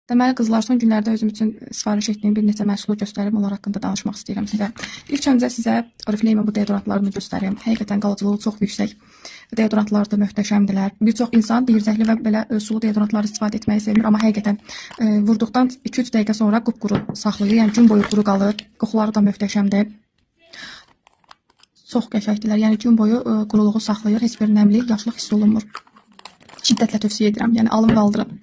Deməli qızlar, son günlərdə özüm üçün sifariş etdiyim bir neçə məhsulu göstərim, onlar haqqında danışmaq istəyirəm sizə. İlk öncə sizə Oriflame bu deodorantlarını göstərim. Həqiqətən qalıcılığı çox yüksək. Deodorantlar da möhtəşəmdirlər. Bir çox insan dirzəkli və belə sulu deodorantları istifadə etməyi sevmir, amma həqiqətən vurduqdan 2-3 dəqiqə sonra qupquru saxlayır. Yəni gün boyu quru qalır. Qoxuları da möhtəşəmdir. Çox qəşəngdirlər. Yəni gün boyu quruluğu saxlayır. Heç bir nəmlik, yaşlıq hiss olunmur. Şiddətlə tövsiyə edirəm. Yəni alın və aldırın.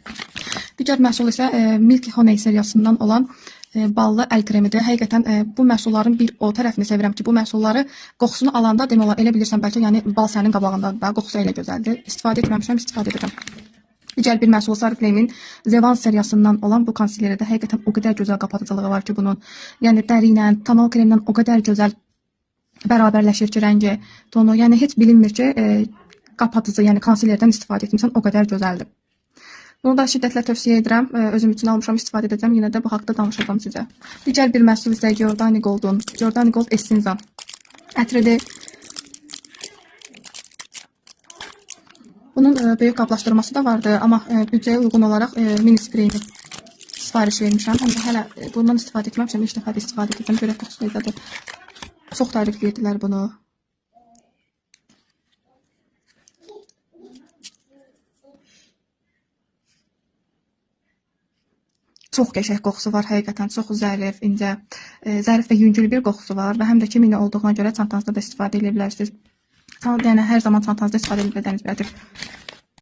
Digər məhsul isə Milk Honey seriyasından olan ballı əl kremidir. Həqiqətən bu məhsulların bir o tərəfini sevirəm ki, bu məhsulları qoxusunu alanda demək olar elə bilirsən bəlkə yəni bal sənin qabağındadır da, qoxusu elə gözəldir. İstifadə etməmişəm, istifadə edirəm. Digər bir məhsul Oriflame-in Zevan seriyasından olan bu konsileridir. Həqiqətən o qədər gözəl qapatıcılığı var ki bunun. Yəni dəri ilə, tonal kremlə o qədər gözəl bərabərləşir ki, rəngi, tonu. Yəni heç bilinmir ki, qapatıcı, yəni konsilerdən istifadə etmisən, o qədər gözəldir. Bunu da şiddətlə tövsiyə edirəm. Özüm üçün almışam, istifadə edəcəm. Yenə də bu haqda danışacağam sizə. Digər bir məhsul isə Giordani Gold'un. Giordani Gold Essenza ətridir. Bunun böyük qablaşdırması da vardı, amma büdcəyə uyğun olaraq mini spreyini sifariş vermişəm. Həm də hələ bundan istifadə etməmişəm. İlk dəfə də istifadə edirəm. Görək qoxusu necədir. Çox tərifləyirdilər bunu. Çox qəşəng qoxusu var, həqiqətən çox zərif, incə, zərif və yüngül bir qoxusu var və həm də ki mini olduğuna görə çantanızda da istifadə edə bilərsiniz. Yəni hər zaman çantanızda istifadə edə biləcəyiniz bir ətir.